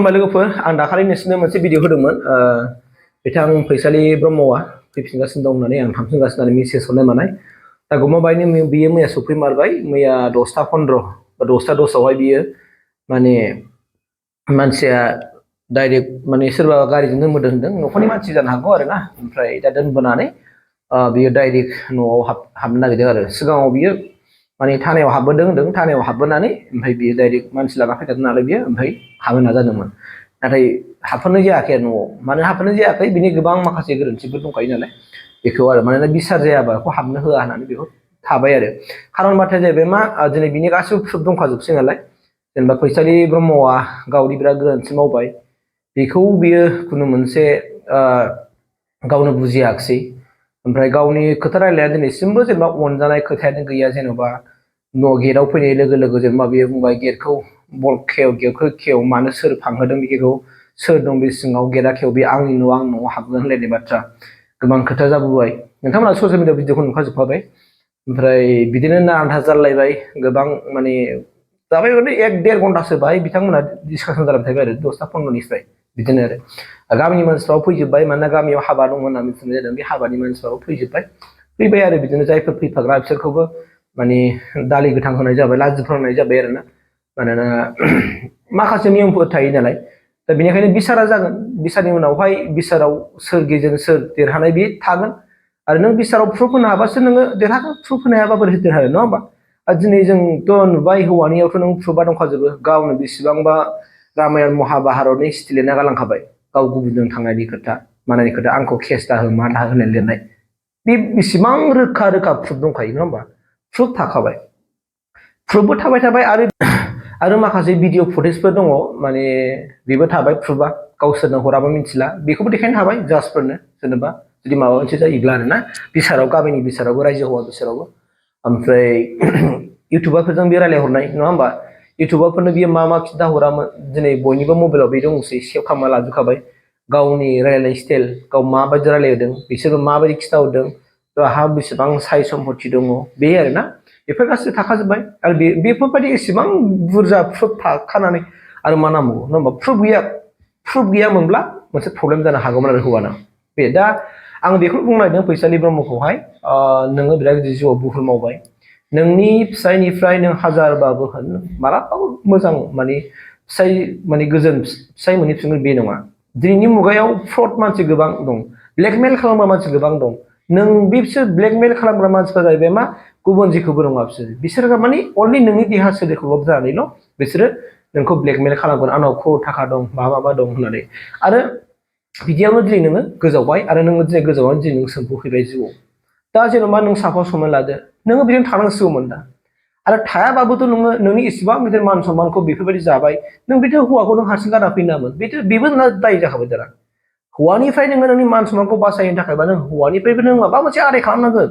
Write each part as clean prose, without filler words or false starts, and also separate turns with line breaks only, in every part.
लोगोफोर आं दाखालि नोंसोरनो मोनसे भिडिअ होदोंमोन बिथां फैसालि ब्रह्मआ फैफिनगासिनो दं होननानै आं थांफिनगासिनो होननानै मेसेज हरनाय मानाय दा गमाबायनो बियो मैया सफैमारबाय मैया 10:15 बा 10:10 बियो माने मानसिया डाइरेक्ट माने सोरबा गारिजों दोनबोदों होनदों न'खरनि मानसि जानो हागौ आरोना ओमफ्राय दा दोनबोनानै बियो डाइरेक्ट न'आव हाबनो नागिरदों आरो सिगाङाव बियो माने थानायाव हाबबोदों होनदों थानायाव हाबबोनानै ओमफ्राय बियो डाइरेक्ट मानसि लाना फैखादों नालाय बियो ओमफ्राय हाबनो नाजादोंमोन नाथाय हाबफोनो जायाखै आरो न'आव मानो हाबफोनो जायाखै बिनि गोबां माखासे गोरोन्थिफोर दंखायो नालाय बेखौ आरो मानोना बिसार जायाबा बेखौ हाबनो होआ होननानै बेखौ थाबाय आरो खारन बाथ्राया जाहैबाय मा दिनै बिनि गासिबो प्रुफ दंखाजोबसै नालाय जेनेबा फैसालि ब्रह्मआ गावनि बिराद गोरोन्थि मावबाय बेखौ बियो खुनु मोनसे गावनो बुजियाखिसै ओमफ्राय गावनि खोथा रायलायनाया दिनैसिमबो जेनेबा अनजानाय खोथायानो गैया जेनेबा न' गेटआव फैनाय लोगो लोगो जेनेबा बियो बुंबाय गेटखौ गेटखौ खेव मानो सोर फांहोदों बेखौ सोर दं बे सिङाव गेटआ खेव बे आंनि न' आं न'आव हाबगोन होनलायनाय बाथ्रा गोबां खोथा जाबोबाय नोंथांमोना ससियेल मिडियाआव भिडिअखौ नुखाजोबखाबाय ओमफ्राय बिदिनो नारान्था जालायबाय गोबां माने जाबाय माने 1-1.5 घन्टासो बाहाय बिथांमोना डिसकासन जालायबाय थाबाय आरो 10:15 बिदिनो आरो गामिनि मानसिफ्राबो फैजोबबाय मानोना गामियाव हाबा दं होनना मिथिनाय जादों बे हाबानि मानसिफ्राबो फैबाय आरो बिदिनो जायफोर फैफाग्रा बिसोरखौबो माने दालि गोथां होनाय जाबाय लाजि फोनांनाय जाबाय आरोना मानोना माखासे नियमफोर थायो नालाय दा बेनिखायनो बिसारा जागोन बिसारनि उनावहाय बिसाराव सोर गेजेर सोर देरहानाय बे थागोन आरो नों बिसाराव प्रुफ होनो हाबासो नोङो देरहागोन प्रुफ होनो हायाबा बोरै देरहागोन नङा होमबा दिनै जोंथ' नुबाय हौवानियावथ' नों प्रुफा दंखाजोबो गावनो बेसेबांबा रामायण महाभारतनि हिस्ट्रि लिरना गालांखाबाय गाव गुबुनजों थांनायनि खोथा मानायनि खोथा आंखौ केस दाहो मा दाहो होननाय लिरनाय बे बेसेबां रोखा रोखा प्रुफ दंखायो नङा होमबा प्रुफ थाखाबाय प्रुफबो थाबाय आरो माखासे भिडिअ फुटेजफोर दङ माने बेबो थाबाय प्रुफा गावसोरनो हराबा मिथिला बेखौबो देखायनो हाबाय जाजफोरनो जेनेबा जुदि माबा मोनसे जायोब्ला आरोना बिसाराव गामिनि बिसारावबो रायजो हौवा बिसारावबो ओमफ्राय इउटुबारफोरजों बे रायलायहरनाय नङा होमबा इउटुबारफोरनो बियो मा खिन्थाहरामोन दिनै बयनिबो मबाइलाव बे दंसै सेभ खालामना लाजोबखाबाय गावनि रायलायनाय स्टाइल गाव माबायदि रायलायदों बिसोरबो माबायदि खिन्थाहरदों हा बेसेबां साय सम्पति दङ बे आरोना बेफोर गासिबो थाखाजोब्बाय आरो बेफोरबायदि एसेबां बुरजा प्रुफ थाखानानै आरो मा नांबावगौ नङा होमबा प्रुफ गैयामोनब्ला मोनसे प्रब्लेम जानो हागौमोन आरो हौवाना बे दा आं बेखौ बुंनो नागिरदों फैसालि ब्रह्मखौहाय नोङो बिराद गिदिर जिउआव भुल मावबाय नोंनि फिसायनिफ्राय नों हाजारबाबो होन मालाबाबो मोजां माने फिसाय माने गोजोन फिसाय मोनहैफिनगोन बे नङा दिनैनि मुगायाव फ्रड मानसि गोबां दं ब्लेकमेल खालामग्रा मानसि गोबां दं नों बिसोर ब्लेकमेल खालामग्रा मानसिफोरा जाहैबाय मा गुबुन जेखौबो नङा बिसोरो माने अनलि नोंनि देहा सोलेरखौ जानानैल' बिसोरो नोंखौ ब्लेकमेल खालामगोन आंनाव क्रर थाखा दं माबा दं होननानै आरो बिदियावनो दिनै नोङो गोजावबाय आरो नोङो दिनै गोजावनानै दिनै नों सोंफैबाय जिउआव दा जेन'बा नों साफस हमना लादो नोङो बिदिनो थानांसिगौमोन दा आरो थायाबाबोथ' नोङो नोंनि इसेबां गिदिर मान सनमानखौ बेफोरबायदि जाबाय नों बिदि हौवाखौ नों हारसिं गारना फैनांगोन बेबो नोंना दाय जाखाबाय दाना हौवानिफ्राय नोङो नोंनि मान सनमानखौ बासायनो थाखायबा नों हौवानिफ्रायबो नों माबा मोनसे आदाय खालामनांगोन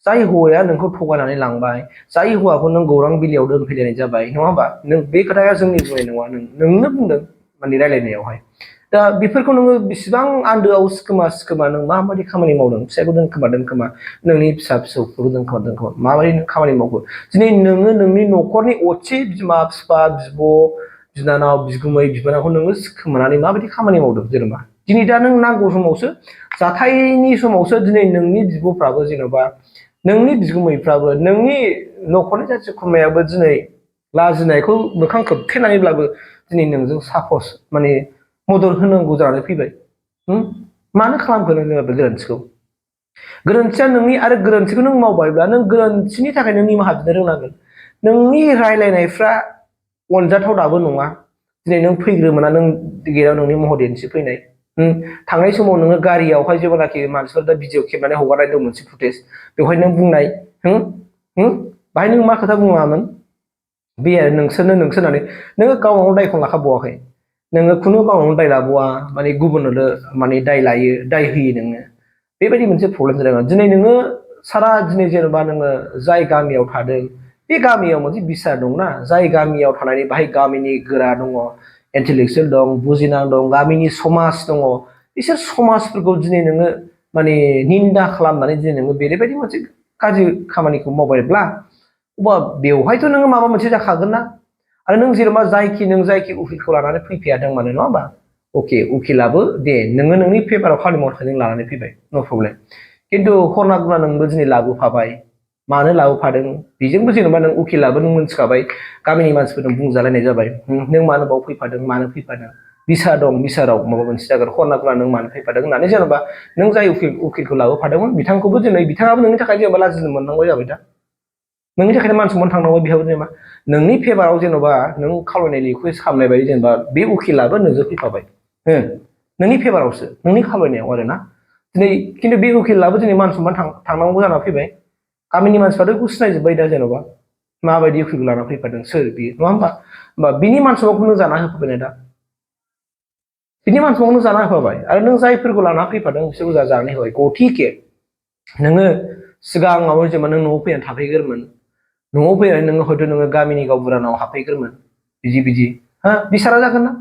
जाय हौवाया नोंखौ थगायनानै लांबाय जाय हौवाखौ नों गौरां बिलियाव दोनफैलायनाय जाबाय नङा होमबा नों बे खोथाया जोंनि बुंनाय नङा नोंनो बुंदों माने रायलायनायावहाय दा बेफोरखौ नोङो बेसेबां आन्दोआव सिखोमा नों माबायदि खामानि मावदों फिसायखौ दोनखोमा नोंनि फिसा फिसौखौ दोनखोमा माबायदि खामानि मावखो दिनै नोङो नोंनि न'खरनि असे बिमा बिफा बिब' बिनानाव बिगुमै बिबोनांखौ नोङो सिखोमानानै माबायदि खामानि मावदों जेनेबा दिनै दा नों नांगौ समावसो जाथायनि समावसो दिनै नोंनि बिब'फ्राबो जेन'बा नोंनि बिगुमैफ्राबो नोंनि न'खरनि जाथि खुरमायाबो दिनै लाजिनायखौ मोखां खोबथेनानैब्लाबो दिनै नोंजों सापस माने मदद होनांगौ जानानै फैबाय मानो खालामखो नों बे गोरोन्थिया नोंनि आरो गोरोन्थिखौ नों मावबायब्ला नों गोरोन्थिनि थाखाय नों निमाहा बिनो रोंनांगोन नोंनि रायलायनायफ्रा अनजाथाव दाबो नङा दिनै नों फैग्रोमोना नों गेटआव नोंनि महर दिन्थिफैनाय थांनाय समाव नोङो गारियावहाय जेब्लानाखि मानसिफोर दा भिडिअ खेबनानै हगारनाय दं मोनसे फुटेज बेवहाय नों बुंनाय बाहाय नों मा खोथा बुङामोन बे आरो नोंसोरनानै नोङो गावनाव दायखौ लाखाबावाखै नोङो खुनु गावनाव दाय लाबावा माने गुबुननो माने दाय लायो दाय होयो नोङो बेबायदि मोनसे प्रब्लेम जादों दिनै नोङो सारा दिनै जेनेबा नोङो जाय गामियाव थादों बे गामियाव मोनसे बिसार दंना जाय गामियाव थानानै बाहाय गामिनि गोरा दङ इन्टेलेक्सुयेल दं बुजिनां दं गामिनि समाज दङ बिसोर समाजफोरखौ दिनै नोङो माने निन्दा खालामनानै दिनै नोङो बेबायदि मोनसे गाज्रि खामानिखौ मावबायब्ला अबा बेवहायथ' नोङो माबा मोनसे जाखागोन ना आरो नों जेनेबा जायखि उकिलखौ लानानै फैफायादों मानो नङा होमबा अके उकिलाबो दे नोङो नोंनि पेपाराव खामानि मावनो थाखाय लानानै फैबाय नो प्रब्लेम खिन्थु खना गुना नोंबो दिनै लाबोफाबाय मानो लाबोफादों बेजोंबो जेनेबा नों उकिलाबो नों मोनथिखाबाय गामिनि मानसिफोरजों बुंजालायनाय जाबाय नों मानो बाव फैफादों मानो फैफादों बिसार दं बिसाराव माबा मोनसे जागोन खना गुना नों मानो फैफादों होननानै जेनेबा नों जाय उकिलखौ लाबोफादोंमोन बिथांखौबो दिनै बिथाङाबो नोंनि थाखाय जेनेबा लाजिनो मोननांगौ जाबाय दा नोंनि थाखायनो मान सनमान थांनांगौ बेहाबो जेनेबा नोंनि फेभाराव जेनेबा नों खावलायनाय रिकुवेस्ट खालामनाय बायदि जेनेबा बे उकिलाबो नोंजों फैफाबाय नोंनि फेभारावसो नोंनि खावलायनायाव आरोना दिनै खिन्थु बे उकिलाबो दिनै मान सनमान थांनांगौ जाना फैबाय गामिनि मानसिफ्राथ' बेखौ सिनायजोब्बाय दा जेनेबा माबायदि उकिलखौ लाना फैफादों सोर बियो नङा होमबा बिनि मान सनमानखौ नों जाना होफाबाय दा बिनि मान सनमानखौ जाना होफाबाय आरो नों जायफोरखौ लाना फैफादों बिसोरखौ जाना होबाय गथिखे नोङो सिगाङाव जेनेबा नों न'आव फैनानै थाफैग्रोमोन न'आव फैनानै नोङो हयथ' नोङो गामिनि गावबुरानाव हाबफैग्रोमोन बिदि हा बिसारा जागोन ना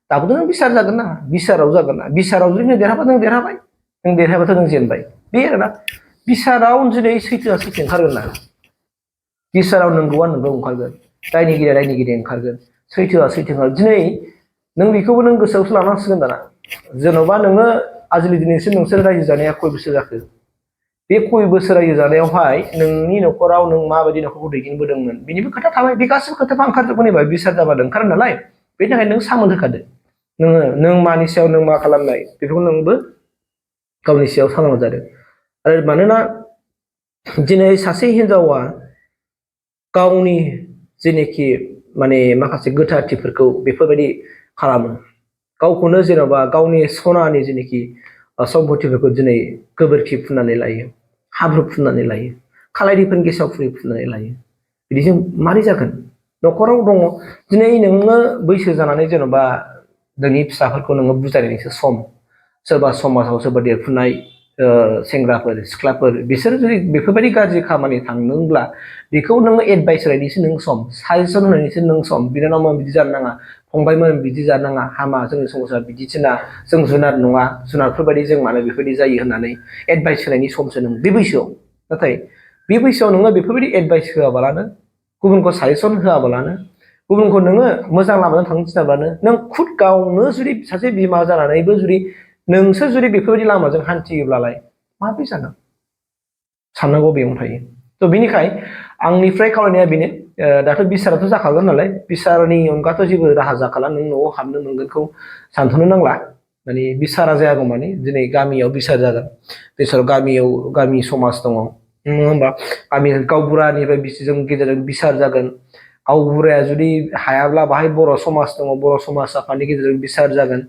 दाबोथ' नों बिसार जागोन ना बिसाराव जागोन ना बिसाराव जुदि नों देरहाबा नों देरहाबाय नों देरहाबाथ' नों जेनबाय बे आरोना बिसाराव दिनै सैथोआ सैथो ओंखारगोन ना बिसाराव नंगौआ नंगौ ओंखारगोन दायनिगिरिया ओंखारगोन सैथोआ सैथो ओंखारगोन दिनै नों बेखौबो नों गोसोआवसो लानांसिगोन दाना जेन'बा नोङो आजिलि दिनैसिम नोंसोर रायजो जानाया खय बोसोर जाखो बे खय बोसोर रायजो जानायावहाय नोंनि न'खराव नों माबायदि न'खरखौ दैदेनबोदोंमोन बेनिबो खोथा थाबाय बे गासिबो खोथाफ्रा ओंखारजोबगोन एबा बिसार जाबानो ओंखारो नालाय बेनि थाखाय नों सामोल होखादो नों मानि सायाव नों मा खालामनाय बेखौ नोंबो गावनि सायाव सांग्रां जादों आरो मानोना दिनै सासे हिनजावा गावनि जेनोखि माने माखासे गोथारथिफोरखौ बेफोरबायदि खालामो गावखौनो जेन'बा गावनि सनानि जेनोखि सम्पतिफोरखौ दिनै गोबोरखि फुननानै लायो हाब्रु फुननानै लायो खालायदिफोरनि गेसाव फुननानै लायो बिदिजों मारै जागोन न'खराव दङ दिनै नोङो बैसो जानानै जेन'बा नोंनि फिसाफोरखौ नोङो बुजायनायनिसो सम सोरबा समाजाव सोरबा देरफुनाय सेंग्राफोर सिख्लाफोर बिसोर जुदि बेफोरबायदि गाज्रि खामानि थांदोंब्ला बेखौ नोङो एडभाइस होनायनिसो नों सम साजेसन होनायनिसो नों सम बिनानावमोन बिदि जानो नाङा फंबायमोन बिदि जानो नाङा हामा जोंनि समाजा बिदिसो ना जों जुनार नङा जुनारफोरबायदि जों मानो बेफोरबायदि जायो होननानै एडभाइस होनायनि समसो नों बे बैसोआव नाथाय बे बैसोआव नोङो बेफोरबायदि एडभाइस होआबालानो गुबुनखौ साजेसन होआबालानो गुबुनखौ नोङो मोजां लामाजों थांनो थिनाब्लानो नों खुद गावनो जुदि सासे बिमा जानानैबो जुदि नोंसोर जुदि बेफोरबायदि लामाजों हान्थियोब्लालाय माबोरै जागोन साननांगौ बेयावनो थायो थ' बिनिखाय आंनिफ्राय खावलायनाया बेनो दाथ' बिसाराथ' जाखागोन नालाय बिसारनि अनगाथ' जेबो राहा जाखाला नों न'आव हाबनो मोनगोनखौ सानथ'नो नांला माने बिसारा जायागौ माने दिनै गामियाव बिसार जागोन बिसाराव गामि समाज दङ नङा होमबा गामि गावबुरानिफ्राय जों गेजेरजों बिसार जागोन गावबुराया जुदि हायाब्ला बाहाय बर' समाज दङ बर' समाज आफादनि गेजेरजों बिसार जागोन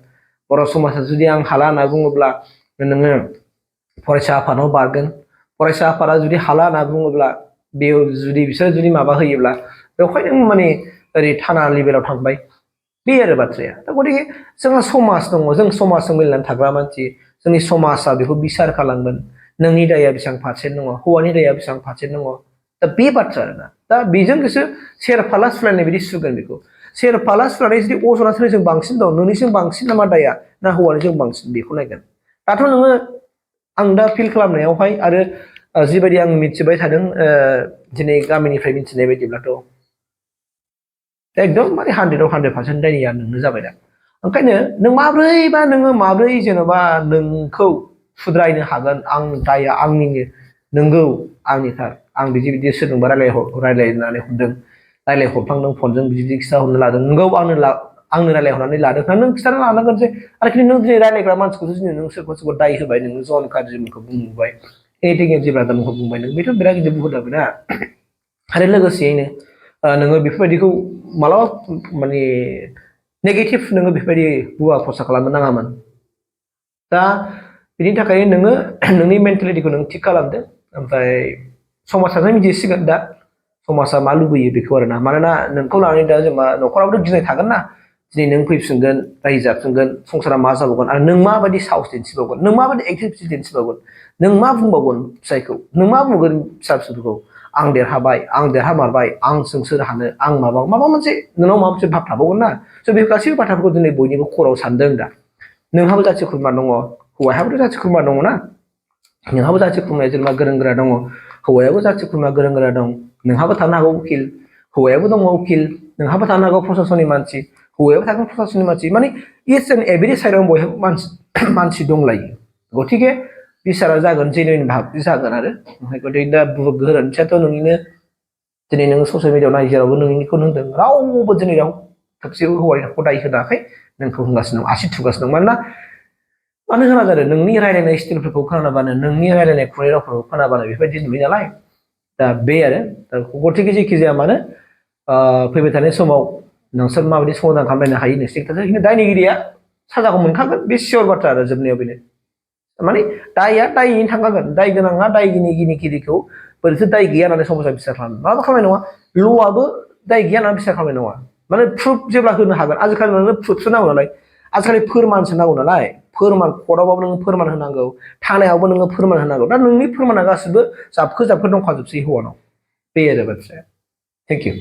बर' समाजा जुदि आं हाला होनना बुङोब्ला नोङो फरायसा आफादाव बारगोन फरायसा आफादा जुदि हाला होनना बुङोब्ला बेयाव जुदि बिसोर जुदि माबा होयोब्ला बेवहाय नों माने ओरै थाना लेभेलाव थांबाय बे आरो बाथ्राया दा गतिके जोंहा समाज दङ जों समाजजों मिलायनानै थाग्रा मानसि जोंनि समाजा बेखौ बिसार खालामगोन नोंनि दाया बेसेबां पारसेन्ट दङ हौवानि दाया बेसेबां पारसेन्ट दङ दा बे बाथ्रा आरोना दा बेजोंसो सेरफाला सुलायनाय बायदि सुगोन बेखौ सेरफाला सुलायनाय जुदि अजना सोरजों बांसिन दं नोंनिजों बांसिन नामा दाया ना हौवानिजों बांसिन बेखौ नायगोन दाथ' नोङो आं दा फिल खालामनायावहाय आरो जिबायदि आं मिथिबाय थादों दिनै गामिनिफ्राय मिथिनाय बायदिब्लाथ' एकदम माने 100% दायनिया नोंनो जाबाय दा ओंखायनो नों माब्रै जेन'बा नोंखौ सुद्रायनो हागोन आं दाया आंनिनो नोंगौ आंनिथार आं बिदि सोरजोंबा रायलायनानै हरदों रायलायहरफ्लांदों फनजों बिदि खिथाहरनो लादों नोंगौ आंनो रायलायहरनानै लादों नों खिथाना लानांगोन जे आरो नों दिनै रायलायग्रा मानसिखौसो दिनै नों सोरखौ दाय होबाय नोङो जन काजिमोनखौ बुंबाय एटिकेट जेब्रादामोनखौ बुंबाय नों बेथ' बिराद गिदिर बुहुत जाबाय ना आरो लोगोसेयैनो नोङो बेफोरबायदिखौ मालाबा माने नेगेटिभ नोङो बेफोरबायदि बुवा खरसा खालामनो नाङामोन दा बिनि थाखाय नोङो नोंनि मेन्टेलिटिखौ नों थिग खालामदो ओमफ्राय समाजासो मिथिसिगोन दा समाजा मा लुबैयो बेखौ आरोना मानोना नोंखौ लानानै दा जेनेबा न'खरावथ' गिनाय थागोन ना दिनै नों फैफिनगोन रायजो जाफिनगोन संसारा मा जाबावगोन आरो नों माबायदि साहस दिन्थिबावगोन नों माबायदि एक्टिभिटि दिन्थिबावगोन नों मा बुंबावगोन फिसायखौ नों मा बुंगोन फिसा फिसौफोरखौ आं देरहाबाय आं देरहामारबाय आं सोर हानो आं माबा मोनसे नोंनाव माबा मोनसे भाब थाबावगोन ना स' बे गासैबो बाथ्राफोरखौ दिनै बयनिबो खर'आव सानदों दा नोंहाबो जाथि खुरमा दङ हौवायाबोथ' जाथि खुरमा दङ ना नोंहाबो जाथि खुरमाया जेनेबा गोरों गोरा दङ हौवायाबो जाथि खुरमा गोरों गोरा दं नोंहाबो थानो हागौ उकिल हौवायाबो दङ उकिल नोंहाबो थानो हागौ प्रशासननि मानसि हौवायाबो थागोन प्रशासननि मानसि माने इट्स एन्ड एभरि साइडआव बयहाबो मानसि दंलायो गतिके बिसारा जागोन जेनुइन भाब जागोन आरो ओमफ्राय गतिके दा गोरोन्थियाथ' नोंनिनो दिनै नोङो ससियेल मिडियाआव नाय जेरावबो नोंनिखौनो होनदों रावबो दिनै खेबसे हौवाखौ दाय होनाखै नोंखौ होनगासिनो दं आसि थुगासिनो दं मानोना मानो होना जादों नोंनि रायलायनाय स्टाइलफोरखौ खोनाबानो नोंनि रायलायनाय खुगानि रावफोरखौ खोनाबानो बेबायदि नुयो नालाय दा बे आरो दा गतिके जेखि जाया मानो फैबाय थानाय समाव नोंसोर माबायदि समाधान खालामलायनो हायो नोंसोरनि खोथा खिन्थु दायनिगिरिया साजाखौ मोनखागोन बे सियर बाथ्रा आरो जोबनायाव बेनो माने दायआ दायैनो थांखागोन दाय गोनाङा दायगिरिखौ बोरैथो दाय गैया होननानै समाजा बिसार खालामो माबा खालामनाय नङा ल'आबो दाय गैया होननानै बिसार खालामनाय नङा माने प्रुफ जेब्ला होनो हागोन आजिखालि नोंनो प्रुफसो नांगौ नालाय आजिखालि फोरमानसो नांगौ नालाय फोरमान कर्टआवबाबो नोङो फोरमान होनांगौ थानायावबो नोङो फोरमान होनांगौ दा नोंनि फोरमाना गासिबो जाबखो दंखाजोबसै हौवानाव बे आरो बाथ्राया थेंक इउ